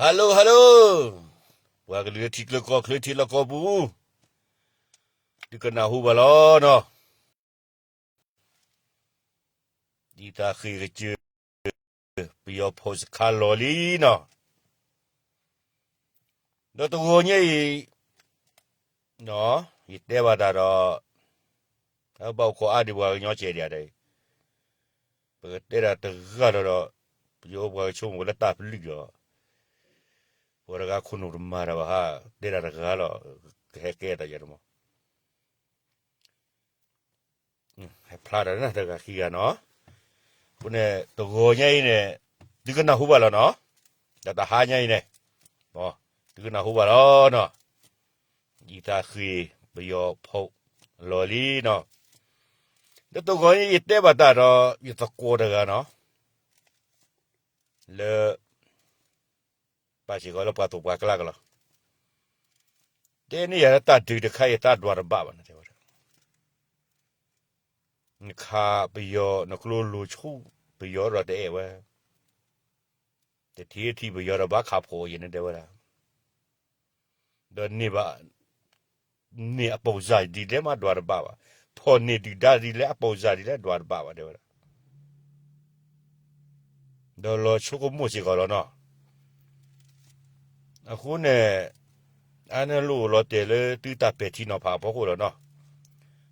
Hello hello, ပှၤကလုာ်လၢထံချၢကီၢ်ချၢထံလီၢ်ကီၢ်ပူၤ, သုကနၢ်ဟူဘၣ်လီၤနီၤ. ဒ်တၢ်ဃ့ၢ်ကစၢၢ် ပယီၤဖိးစခါလီၤလံနီၤ. ဒီးတဂီၤညါအံၤ ယတဲဘၣ်တၢ်ဒီး အဘၣ်အိၣ်ခိးအါဒံးပှၤကညီစဲးဒံးဧါဒီး ပကတဲဒၣ်တဂၤလီၤဒီး ပယီၤပှၤကဆိကမိၣ်လၢတၢ်ပလုၢ်ဒီး ပှၤတဂၤခိၣ်နူာ်တမၤတၢ်ဘၣ်ဟါ, တဲဒၣ်တဂၤလီၤ, ကဟဲကဲတၢ်ယၤတမီၤ ဟဲဖျါတၢ်တဂၤခံဂၤနီၤ. အဃိန့ၣ် တဂီၤညါအံၤန့ၣ် သုကနၢ်ဟူဘၣ်လီၤနီၤ. ဒီးတဟါညါအံၤန့ၣ် သုကနၢ်ဟူဘၣ်လီၤနီၤ. ဒ်တၢ်ဃ့ၢ်ပယီၤဖိးလီၤလံနီၤ. ဒီးတဂီၤညါအံၤ ယတဲဘၣ်တၢ်ဒီး ယသကိးတဂၤနီၤ လၢ ပာ်စ့ၢ်ကီးလၢပှၤသိၣ်ပှၤကျါကလီၤ. တဲန့ၢ်ယၤလၢတၢ်ဒုးတခါအံၤ တၢ်ဒွးတဘၣ်ဘၣ်န့ၣ်တဲဝဲဒၣ်. နခးပယီၤ နကျိလိၤဆူပယီၤဒီးတအဲၣ်ဝဲ, တထံၣ်ထံၣ်ပယီၤဒီးဘၣ်ခးဖှိၣ်အံၤန့ၣ်တဲဝဲဒၣ်. ဒီးန့ၢ်ဘၣ် န့ၢ်အပိၢ်စၢ်ဒ်လဲၣ်မးဒွးတဘၣ်ဘၣ်, ဖီၣ်န့ၢ်ဒုၣ်ဒါဒ်လဲၣ်အပိၢ်စၢ်ဒ်လဲၣ်ဒွးတဘၣ်ဘၣ်တဲဝဲဒၣ်. ဒီးလီၤဆိကမိၣ်စ့ၢ်ကီးလီၤနီၤ. အဃိန့ၣ် အါန့ၣ်လိၣ်လီၤတဲာ်လၢသုတၢ်ပဲာ်ထံနီၤဖးအဖီခိၣ်လီၤနီၤ.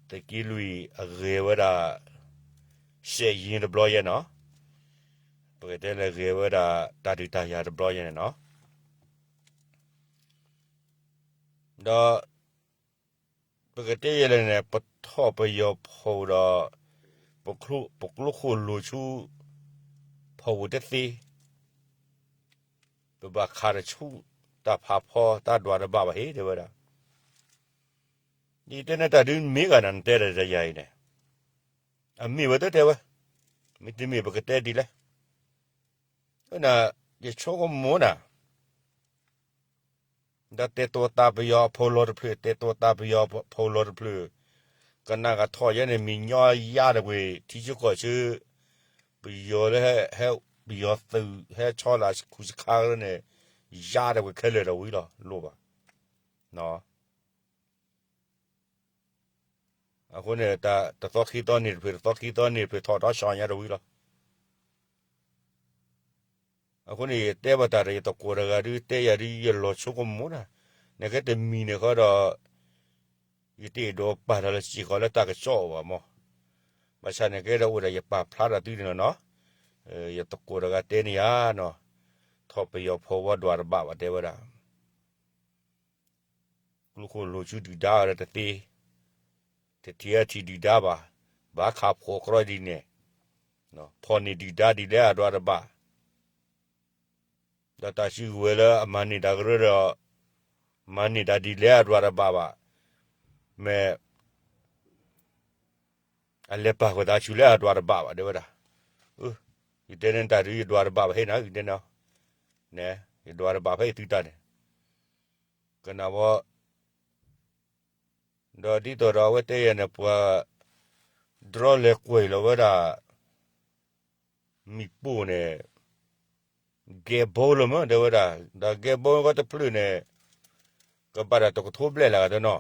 သုးက့လွံၢ်အဂဲၤဝဲဒၣ် စဲးယံၤတဘျီယဲနီၤ, ပကတဲလၢဂဲၤဝဲဒၣ်တၢ်ဒုးတၢ်ယၤတဘျီယဲန့ၣ်နီၤ. ဒီး ပကတဲယဲလဲၣ်န့ၣ် ပထီၣ်ပယီၤဖိးဒီး ပကျိခိၣ်လိၤဆူ ဖိးဝူၤတသ့, ပဘၣ်ခးတဆူ တၢ်ဖးဖီတၢ်ဒွးတဘၣ်ဘၣ်ဟ့ၣ်တဲဝဲဒၣ်. ယတဲန့ၣ်တၢ်ဒုးမ့ၢ်ဂၤနၤ နတဲတၢ်တယၤအံၤန့ၣ် အမ့ၢ်ဝဲတတဲဝဲ, မ့တမ့ၢ်ပကတဲဒ်လဲၣ်. ယဆိကမိၣ်နၤ ဒီးတဲတိာ်သးပယီၤဖိးလီၤတဖျၢၣ် တဲတိာ်သးပယီၤဖိးလီၤတဖျၢၣ်, ကနၣ်ကထီၣ်ယဲန့ၣ် မံၤညီယါတဝ့ၤ ထံဆၢကီၢ်ဆၢ, ပယီၤလၢ ဟဲ ပယီၤသုး ဟဲဆီလၢခူစခါန့ၣ် ယါတဝ့ၤခဲလၢာ်ဒီးဝံၤလီၤ လိၣ်ဘၣ်. အဃိန့ၣ် တသီခံသီန့ၣ်တဖျၢၣ် တသီခံသီန့ၣ်တဖျၢၣ် ထီၣ်ဒီးဆီညါတဝံၤလီၤ. အဃိန့ၣ် ယတဲဘၣ်တၢ်ဒီးယသကိးတဂၤဒုး တဲယၤဒုး ယလီၤဆိကမိၣ်နၤ, နကဲတမံၤန့ၣ်ဃီဒီး ယတအဲၣ်ဒိးပာ်တၢ်လၢစ့ၢ်ကီးလၢတၢ်ကစီၣ်အီၤဘၣ်မး, ဘၣ်ဆၣ်န့ၣ်ကဲဒီးအိၣ်ဒီးယပာ်ဖျါထီၣ်သုန့ၣ်လီၤနီၤ. ယသကိးတဂၤတဲန့ၢ်ယၤနီၤ, ထီၣ်ပယီၤဖိးဝဲဒွးတဘၣ်ဘၣ်တဲဝဲဒၣ် ကျိခိၣ်လိၤဆူဒုၣ်ဒါအီၤဒီးတသ့, တထံၣ်အထံၣ်ဒုၣ်ဒါဘၣ်, ဘၣ်ခးဖှိၣ်ကြီဒ်န့ၣ်, ဖီၣ်န့ၢ်ဒုၣ်ဒါဒ်လဲၣ်အဒွးတဘၣ်, ဒီးတၢ်စုကဝဲၤလၢအမၤန့ၢ်တၢ်ကရၢဒီး, မၤန့ၢ်တၢ်ဒ်လဲၣ်အဒွးတဘၣ်ဘၣ်, မ့ၢ် အလဲၤပာ်ဃုာ်သးဆူၣ်လၢအဒွးတဘၣ်ဘၣ်တဲဝဲဒၣ်. ယတဲန့ၣ်တၢ်ဒုးယဒွးတဘၣ်ဘၣ်ဟ့ၣ်နၤ ယတဲန့ၣ်, ယဒွးတဘၣ်ဖဲအံၤသုတၢ်န့ၣ်, ကနၣ်ဝဲ, ဒီးဒ်သိးဒီးအဝဲတဲယၤန့ၣ် ပှၤ drone လဲၤကွံာ်လီၤဝဲဒၣ် မ့ၣ်ပိၢ်န့ၣ် ကဲဘိလၢမ့ၢ်တဲဝဲဒၣ်, ဒီးကဲဘိဂီၢ်တဖျၢၣ်န့ၣ် ကဘၣ်ဒီးတကထိဘျဲၣ်လၢအဂၤတနီၤ,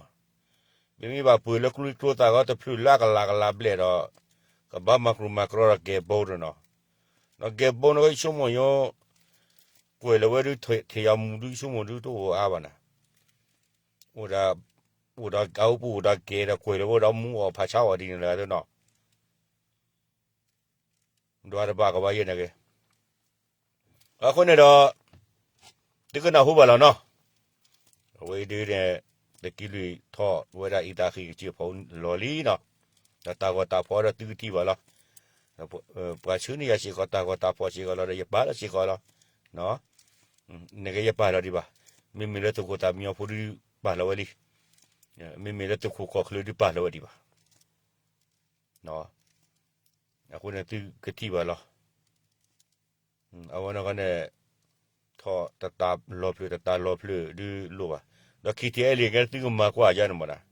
မ့မ့ၢ်ဘၣ်ပှ့ၤလၢကျိချံကျိသၣ်ဂီၢ်တဖျၢၣ်လၢအကလးကလးဘျဲၣ်ဒီး, ကဘၣ်မၤကြူၢ်မၤကြီဒီးကဲဘိတနီၤ, ဒီးကဲဘိန့ၣ်ဂီၢ်ယဆိကမိၣ်ညိ ကွံာ်လီၤဝဲဒုးထံၣ်ယၤမူဒုးယဆိကမိၣ်ဒုးတအိၣ်အါဘၣ်နၤ, အိၣ်ဒီး, အိၣ်ဒီးအအိၣ်ပူၤအိၣ်ဒီးကဲဒီးကွံာ်လီၤဝဲဒီးမူအီၣ်ဖးဆါအီၣ်ဒ်န့ၣ်လၢအဂၤတနီၤ ဒွးတဘၣ်ကဘၣ်ယဲၢ်န့ၣ်ဂ့ၤ, အဃိန့ၣ်ဒီး သုကနၢ်ဟူဘၣ်လီၤနီၤ, အဝဲအံၤဒုးန့ၣ် သုးက့လွံၢ်ထီၣ်ဝဲဒၣ်အံသးဃံကစၢၢ်ဖိးလီၤလံနီၤ, ဒီးတၢ်ဂီၤတၢ်ဖီၣ်ဒီးသုကထံၣ်ဘၣ်လီၤ, ပှၤဆှၢန့ၢ်ယၤစ့ၢ်ကီး တၢ်ဂီၤတၢ်ဖီၣ်စ့ၢ်ကီးလီၤ ဒီးယပာ်လီၤစ့ၢ်ကီးလီၤ, နကယပာ်လီၤဒံးဘၣ်, မ့မ့ၢ်လၢသုးခိၣ်သးမံညီဖိဒုးပာ်လီၤဝဲလံ, မ့မ့ၢ်လၢသုးခိၣ်ကီၢ်ချၢဒုးပာ်လီၤဝဲဒံးဘၣ် အဃိန့ၣ်သုကထံၣ်ဘၣ်လီၤ, အဝဲန့ၣ်ဃီန့ၣ် ထီၣ်တတၢ်လီၤဖျၢၣ်တတၢ်လီၤဖျၢၣ်ဒုးလိၣ်ဘၣ်, ဒီးခံထံၣ်အဲလံၤကဲသုကမၤကွၢ်ယါန့ၣ်မ့ၢ်ဒၣ်,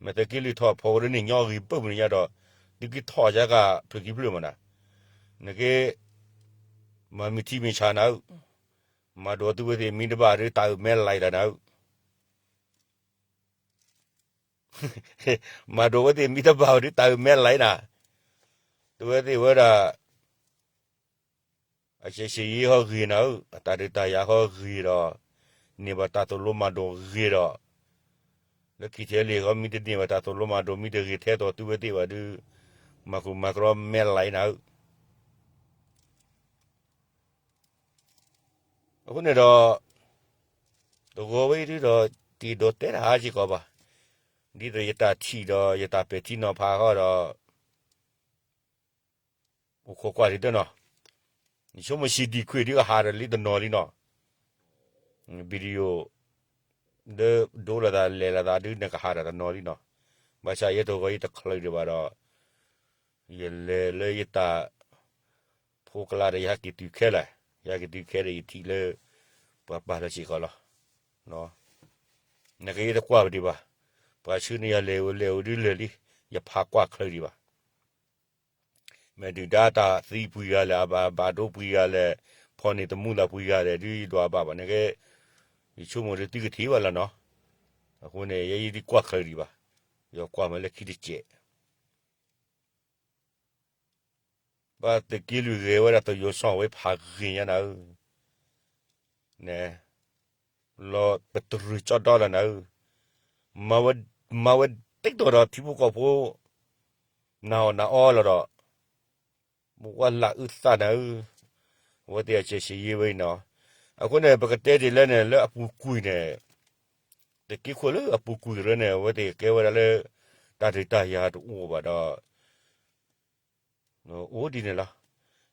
မ့ၢ်သုးက့လွံၢ်ထီၣ်ဖိးဝဲဒၣ်န့ၣ်ညီဂ့ၤဘၣ်မုၢ်နံၤညါဒီး, သုကထီၣ်ယါကဖျၢၣ်ခံဖျၢၣ်မ့ၢ်ဒၣ်, နက့ မၤမုၢ်ထံမ့ၢ်ဆါနၤဧၢ, မၤဒိးသုဝဲသ့ၣ်မံတဘၣ်ဒုး တၢ်အုၣ်မဲလၢ်တၢ်နၤဧၢ, မၤဒိးဝဲသ့ၣ်မံတဘၣ်ဒုး တၢ်အုၣ်မဲလၢ်နၤ, သုဝဲသ့ၣ်ဝဲဒၣ် အစဲးဆံးယ့ဟီဂ့ၤနၤဧၢ, အတၢ်ဒုးတၢ်ယၤဟီဂ့ၤဒီး, န့ၢ်ဘၣ်တၢ်သိၣ်လိမၤဒိးဂ့ၤဒီး, လၢခံထဲလံာ်ဃီမ့ၢ်တန့ၢ်ဘၣ်တၢ်သိၣ်လိမၤဒိး မ့ၢ်တဂ့ၤထဲသိးသုဝဲသ့ၣ်ဘၣ်ဒုး, မၤဃုာ်မၤကရီမဲလၢ်နၤဧၢ. အဃိန့ၣ်ဒီး, တဂီၤဝဲအံၤဒုးဒီး, တံၤဒိးတဲတၢ်ဟးစ့ၢ်ကီးဘၣ်, ဒ်သိးယတၢ်ထံၣ်ဒီးယတၢ်ပဲာ်ထံနီၤဖးဃီဒီး အိၣ်ခိးကွၢ်ဒံးတနီၤ, ယဆိကမိၣ် စံးဒံးခွံၣ်ဒုးကဟးဒီးလံတနီၤလံနီၤ, video ဒ်ဒိလီၤသးလဲၤလီၤသးဒုး နကဟးဒီးတနီၤလံနီၤ, ဘၣ်ဆၣ်ယဲတဂီၤယတချုးဒံးဘၣ်ဒီး, ယလဲၤလၢယတၢ်ဖိကျါဒီး ယဟဲက့ၤတုၤခဲလၢာ်, ယဟဲက့ၤတုၤခဲဒီးယထံၣ်လၢ ပှၤပာ်လီၤစ့ၢ်ကီးလီၤ. နကယဲတကွၢ်ပဒံးဘၣ်, ပှၤဆှၢန့ၢ်ယၤလဲၤအိၣ်လဲၤအိၣ်ဒုးလၢာ်လံ, ယဖးကွၢ်ချုးဒံးဘၣ်. မ့ၢ်ဒုၣ်ဒါတၢ်သံပှံၤဂၤလဲၣ်, အဘၣ်ဒိပှံၤဂၤလဲၣ်, ဖီၣ်န့ၢ်တမူသးပှံၤဂၤလဲၣ်ဒုး ယဒွးဘၣ်ဘၣ်န့ၣ်ကဲ, ယဆိကမိၣ်ဒီးသုကထံၣ်ဘၣ်လီၤနီၤ. အဃိန့ၣ် ယဲယဒုးကွၢ်ချုးဒံးဘၣ်, ယကွၢ်မးလၢခံတစဲး ဘၣ်သုးက့လွံၢ်ဂဲၤဝဲဒၣ် သုးယိၤစီၣ်ဝဲဖးဂ့ၤညါနၤဧၢ, န့ၣ်, လီၤပတြၢၤကၠီဒီလီၤနၤဧၢ, မၤဝဲဒ်သိးဒီးထံဖိကီၢ်ဖိ နၤအီၣ်နၤအီလီၤဒီး, မူဝဲလၢအုၣ်သးနၤဧၢ, အဝဲသ့ၣ်အစဲးဆံးယ့ဝဲအံၤနီၤ. အဃိန့ၣ် ပကတဲဒ်လဲၣ်န့ၣ် လၢအပူၤကွံာ်န့ၣ်, သုးက့ခိၣ်လၢအပူၤကွံာ်ရၢန့ၣ် အဝဲသ့ၣ်ကဲဝဲဒၣ်လၢ တၢ်ဒုးတၢ်ယၤတအိၣ်ဘၣ်ဒီး အိၣ်ဒ်န့ၣ်လီၤ.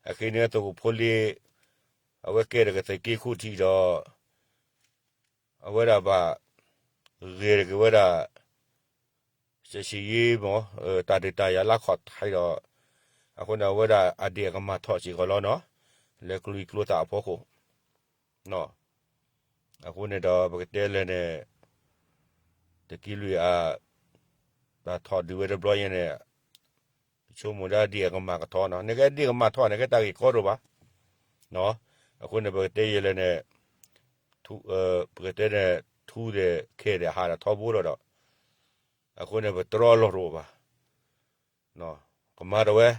အဃိန့ၣ် သုးခိၣ်ဖိလ့, အဝဲကဲထီၣ်က့ၤသုးက့ခိၣ်ထံးဒီး, အဝဲဒၣ်ဘၣ်, ဂဲၤက့ၤဝဲဒၣ်, စဲးဆံးယ့မ့ၢ်, တၢ်ဒုးတၢ်ယၤလၢခီၣ်ထံးဒီး, အဃိန့ၣ် အဝဲဒၣ်အဒ့ၣ်အကမၢ်ထီၣ်စ့ၢ်ကီးလီၤနီၤ, လၢကလုာ်ကျိသၣ်အဖီခိၣ် အဃိန့ၣ်ဒီး ပကတဲလဲၣ်န့ၣ်, သုးက့လွံၢ်အ, တၢ်ထီၣ်ဒုးဝဲတဘျီညါန့ၣ်, ပဆိကမိၣ်ဒၣ်ဒ့ၣ်အကမၢ်ကထီနီၤ, နကဲဒ့ၣ်ကမၢ်ထီၣ်န့ၣ် ကဲတၢ်ဂ့ၢ်ကီတအိၣ်ဘၣ်. အဃိန့ၣ် ပကတဲယဲလဲၣ်န့ၣ်, ပကတဲန့ၣ်, ထူဒီးခဲဒီးဟးဒီးထီဘိလီၤဒီး, အဃိန့ၣ် ပတြီအလီၢ်တအိၣ်ဘၣ်. ကမၤတဝဲ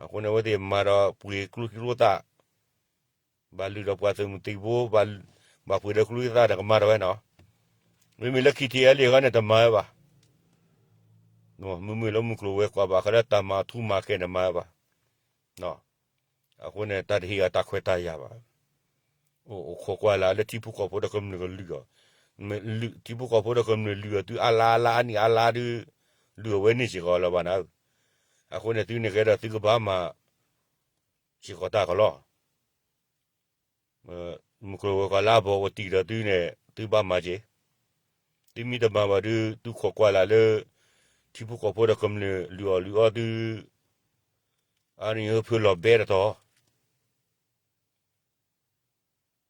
အဃိန့ၣ် အဝဲသ့ၣ်မၤဒီးပှ့ၤကျိချံကျိသၣ်, ဘၣ်လုၢ်ဒီးပှၤသုးမုၢ်သံၣ်ဘိ, ဘၣ်ပှ့ၤဒီးကျိချံကျိသၣ်န့ၣ် ကမၤတဝဲနီၤ. မ့မ့ၢ်လၢခံထံးအဲလ့ၣ်ဃီန့ၣ် တမၤဝဲဘၣ်. မ့မ့ၢ်လၢမုၢ်ကျိၤဝဲၤကွာ်ဘၣ်ဃးလၢတၢ်မၤထူမၤကဲန့ၣ် မၤဝဲဘၣ်. အဃိန့ၣ် တၢ်တဟ့ၣ်အတၢ်ခွဲးတၢ်ယာ်ဘၣ်. အိၣ်ခိးကွၢ်လၢ်လၢထံဖိကီၢ်ဖိဒီးကမျၢၢ်ကလုၢ်အီၤ, ထံဖိကီၢ်ဖိဒီးကမျၢၢ်လုၢ်အီၤသုအါလါအါလါအါနံၣ်အါလါဒုး, လုၢ်အီၤဝဲန့ၣ်စ့ၢ်ကီးလၢၤဘၣ်နၤဧၢ. အဃိန့ၣ်သုန့ၣ်ကဲဒီးသုကဘၣ်မၤ စ့ၢ်ကီးတၢ်ကလီၤ. မုၢ်ကျိၤဝဲၤကွာ်လၢအဘီအိၣ်တံၢ်ဒီးသုန့ၣ် သုဘၣ်မၤက့ၤ, သုမ့ၢ်တမၤဘၣ်ဒုး သုခိးကွၢ်လၢ်လၢ ထံဖိကီၢ်ဖိဒီးကမျၢၢ်လုၢ်အီၣ်လုၢ်အီသု, အါနံၣ်ဟၢဖၢလီၤဘဲတတီၤ ဟၢ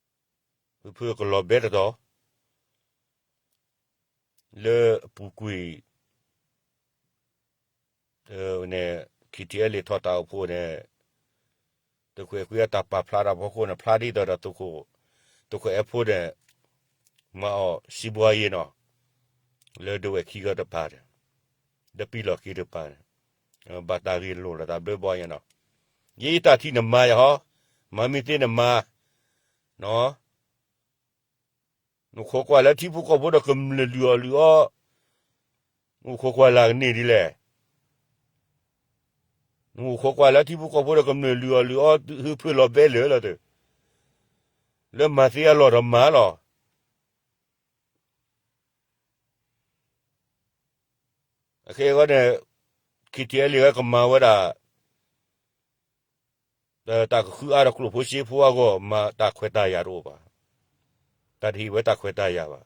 ဖၢကလီၤဘဲတတီၤ လၢအပူၤကွံာ် န့ၣ် ခံထံးအဲလ့ၣ်ထီၣ်တၢ်အိၣ်ဖှိၣ်န့ၣ် သုးခိၣ်အဲၣ်ခွံအတၢ်ပာ်ဖျါတၢ်ဖီခိၣ်န့ၣ် ဖျါဒ်သိးဒီး သုးခိၣ်အဲၣ်ဖိန့ၣ် မၤအီၣ်စံးဘှါယ့နီၤ လၢဒဝဲၢ်ခံဂၤတပၤန့ၣ် လၢပံလီၢ်ခံတပၤန့ၣ် ဘၣ်တၢ်ဂ့ၢ်လိာ်လီၤတၢ်ဘျၢဘီယဲနီၤ ယဲယတၢ်ထံၣ်နမၤယဟီ မၤမ့ၢ်သ့နမၤ နခိးကွၢ်လၢထံဖိကီၢ်ဖိဒီးကမျၢၢ်လုၢ်အီၣ်လုၢ်အီ နခိးကွၢ်လၢ်ကန့ၢ်ဒ်လဲၣ် နခိးကွၢ်လၢထံဖိကီၢ်ဖိဒီးကမျၢၢ်လုၢ်အီၣ်လုၢ်အီ ဟၢဖၢလီၤဘဲလၢာ်လီၤတၢ် လၢမၤသ့အလီၢ်ဒီးမၤလီၤ အခဲအံၤန့ၣ် ခံထံးအဲလ့ၣ်ဝဲကမၤဝဲဒၣ် တၢ်ကဃုအါဒီးကျိာ်ဖိစ့ဖိအဂီၢ် မၤတၢ်ခွဲးတၢ်ယာ်တအိၣ်ဘၣ်, တၢ်တဟ့ၣ်ဝဲတၢ်ခွဲးတၢ်ယာ်ဘၣ်,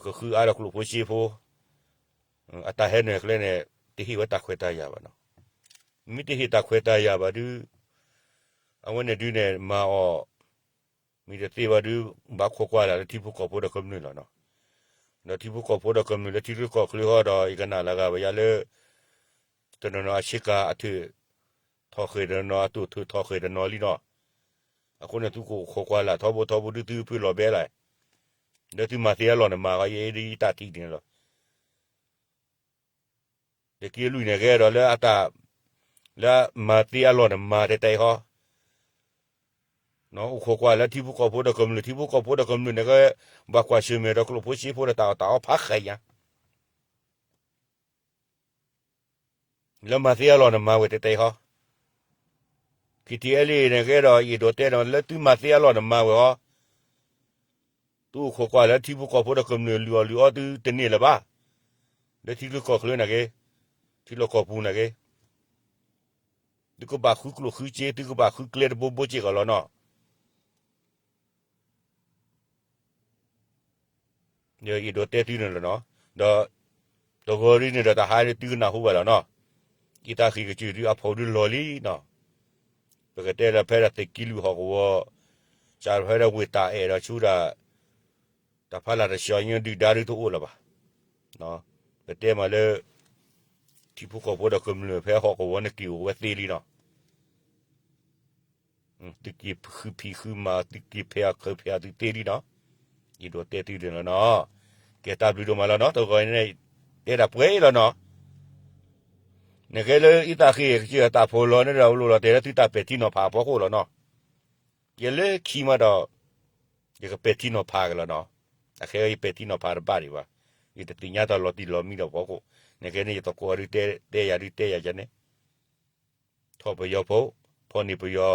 ကဃုအါဒီးကျိာ်ဖိစ့ဖိ, အတၢ်ဟဲနုာ်ကျဲန့ၣ် တဟ့ၣ်ဝဲတၢ်ခွဲးတၢ်ယာ်ဘၣ်နီၤ, မ့ၢ်တဟ့ၣ်တၢ်ခွဲးတၢ်ယာ်ဘၣ်ဒုး, အဝဲန့ၣ်ဒုးန့ၣ် မၤအီၣ် မ့ၢ်တသ့ဘၣ်ဒုး ဘၣ်ခိးကွၢ်လၢ်လၢထံဖိကီၢ်ဖိဒီးကမျၢၢ်လီၤနီၤ, ဒီးထံဖိကီၢ်ဖိဒီးကမျၢၢ်လၢထံရူၢ်ကီၢ်ချၢဃီဒီး ယကနၣ်လၢဂၤဝဲယၤလၢ တနီၤနီၤအဆ့ကၤအထၢၣ် ထီၣ်ဃ့ၢ်တနီၤ အတိၢ်ထီၣ်ဃ့ၢ်တနီၤလံနီၤ. အဃိန့ၣ်သုကအိၣ်ခိးကွၢ်လၢ်ထီဘိထီဘိဒုးသုဖုလီၤဘဲလၢ်, ဒီးသုမၤသ့အလီၢ်န့ၣ်မၤဃီ ယဲဒ်ယတၢ်ထံၣ်န့ၣ်လီၤ. တက့ၢ်လွံၢ်န့ၣ်ကဲဒီးလၢအတၢ်, လၢမၤသ့အလီၢ်န့ၣ်မၤတဲတဲဟီ, အိၣ်ခိးကွၢ်လၢထံဖိကီၢ်ဖိဒီးကမျၢၢ် ထံဖိကီၢ်ဖိဒီးကမျၢၢ်န့ၣ်ကဲ, ဘၣ်ကွၢ်ဆၢၣ်မဲာ်ဒီးကျိာ်ဖိစ့ဖိဒီးတၢ်အီၣ်တၢ်အီဖးဃဲညါ လၢမၤသ့အလီၢ်န့ၣ်မၤဝဲတဲတဲဟီ, KTLA န့ၣ်ကဲဒီး ယအဲၣ်ဒိးတဲဒီး လၢသုမၤသ့အလီၢ်န့ၣ်မၤဝဲဟီ, သုအိၣ်ခိးကွၢ်လၢထံဖိကီၢ်ဖိဒီးကမျၢၢ်လုၢ်အီၣ်လုၢ်အီသုတန့ၢ်လၢၤဘၣ်, လၢထံချၢကီၢ်ချၢန့ၣ်က့, ထံလီၢ်ကီၢ်ပူၤန့ၣ်က့, သုကဘၣ်ဃုကျိၣ်ဃုစ့ သုကဘၣ်ဃုကျဲတဘိဘိစ့ၢ်ကီးလီၤနီၤ. ယအဲၣ်ဒိးတဲသုန့ၣ်လီၤနီၤ, ဒီးတဂီၤဒ်န့ၣ်ဒီးတဟါဒ်သုကနၢ်ဟူဘၣ်လီၤနီၤ, အံသးဃ့ၢ်ကစၢၢ်ဒုးအဖီဒုးလီၤလံနီၤ, ပကတဲလၢဖဲဒၣ်သုးက့လွံၢ်ဟီၣ်ကဝီၤ, စးဖဲဒၣ်ဝ့ၢ်တၢ်အဲၣ်ဒီးဆူဒၣ်, တၢ်ဖးလၢ်တဆှီညါဒုၣ်ဒါဒုးတအိၣ်လၢၤဘၣ်, ပတဲမးလၢ ထံဖိကီၢ်ဖိဒီးကမျၢၢ်ဖဲဟီၣ်ကဝီၤန့ၣ်က့ၤအိၣ်ဝဲသ့လံနီၤ. သုက့ၤဃုဖံးဃုမၤ သုက့ၤဖဲးအီၣ်ခၢၣ်ဖဲးအီၣ်သုသ့လံနီၤ, ယအဲၣ်ဒိးတဲသုဒ်န့ၣ်လီၤနီၤ, ကဲတၢ်ဘျုးဒိၣ်မးလီၤနီၤ, တဂီၤန့ၣ်, တဲဒၣ်ပှဲၤလီၤနီၤ, နကဲလၢအံသးဃ့ၢ်ကစၢၢ်တၢ်ဖီၣ်လီၤန့ၣ်ဒီး အလိၣ်လီၤတဲာ်လၢသုတၢ်ပဲာ်ထံနီၤဖးအဖီခိၣ်လီၤနီၤ, ယလၢခံမးဒီး, ယကပဲာ်ထံနီၤဖးက့ၤလီၤနီၤ, အခဲအံၤယပဲာ်ထံနီၤဖးတဘၣ်ဒံးဘၣ်, ယတသ့ၣ်ညါတၢ်လီၤတံၢ်လီၤမံဒီးဖီခိၣ်, နကဲန့ၣ်ယသကိးဒုးတဲယၤဒုးတဲယၤယဲန့ၣ် ထီၣ်ပယီၤဖိ, ဖီၣ်န့ၢ်ပယီၤ,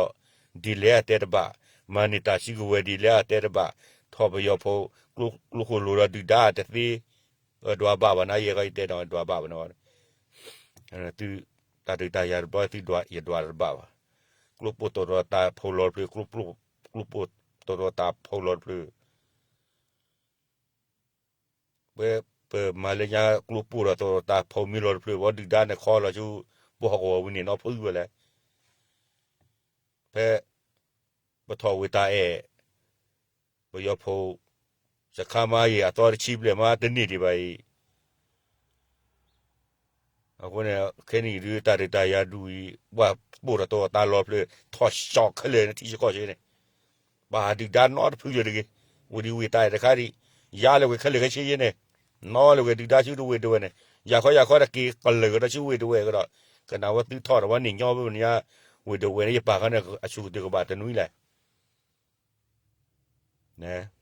ဒ်လဲၣ်အတဲတဘၣ်, မၤန့ၢ်တၢ်စုကဝဲၤဒ်လဲၣ်အတဲတဘၣ်, ထီၣ်ပယီၤဖိ, ကျိခိၣ်လိၤဒီးဒုၣ်ဒါတသ့, ဒွးဘၣ်ဘၣ်နၤ ယဲဃီယတဲဒီးဒွးဘၣ်ဘၣ်နၤ, သု, တၢ်ဒုးတၢ်ယၤတဘျီသု, ယဒွးတဘၣ်ဘၣ်, ကျိပိၢ်တီၤတီၤတၢ်ဖီၣ်လီၤတဖျၢၣ်, ကျိပိၢ်တီၤတီၤတၢ်ဖီၣ်လီၤတဖျၢၣ် ဝဲပမၤလၢညါကျိပိၢ်ဒီးတၢ်ဖီၣ်မံလီၤတဖျၢၣ် ဝဲဒုၣ်ဒါန့ၣ်ခီလီၤဆူ, ပဟီၣ်ကဝီၤဝံၤန့ၣ်နီဖုဝဲလဲၣ်, ဖဲ, ပထီၣ်ဝ့ၢ်တၢ်အဲၣ်, ပယီၤဖိ, စခါမါအံၤအသီတဆံဘျဲၣ်မးတန့ၢ်ဒံးဘၣ်အံၤ အဃိန့ၣ် ခဲနံၣ်အံၤဒုးတၢ်ဒုးတၢ်ယၤဒုးအံၤ ဘၣ်ပိၢ်ထီၣ်တၢ်လီၤဖျၢၣ် ထီၣ်ဆှီခဲလၢာ်န့ၣ် ထံဆၢကီၢ်ဆၢန့ၣ်, ဘၣ်ဒုၣ်ဒါနီတဖုလၢၤတဂ့ၤ, ဝံၤဒံးဝ့ၢ်တၢ်အဲၣ်တခါဒံး, ယါလၢၤဝဲခဲလၢာ်ခဲဆ့ယဲန့ၣ်, နီလၢၤဝဲဒုၣ်ဒါဆူတဝ့ၢ်တဝဲၢ်န့ၣ်, ယၤခီယၤခီတက့ၤကလၢာ်ကဒီးဆူဝ့ၢ်တဝဲၢ်ကဒီး, ကနၣ်ဝဲသုထီၣ်ဒီးဝဲန့ၣ်ညီဘၣ်န့ၣ်ညါ, ဝ့ၢ်တဝဲၢ်န့ၣ် ယပာ်ဃီန့ၣ် အဆူၣ်ကတၢၢ်ကဘၣ်တနွံလဲၣ် န့ၣ်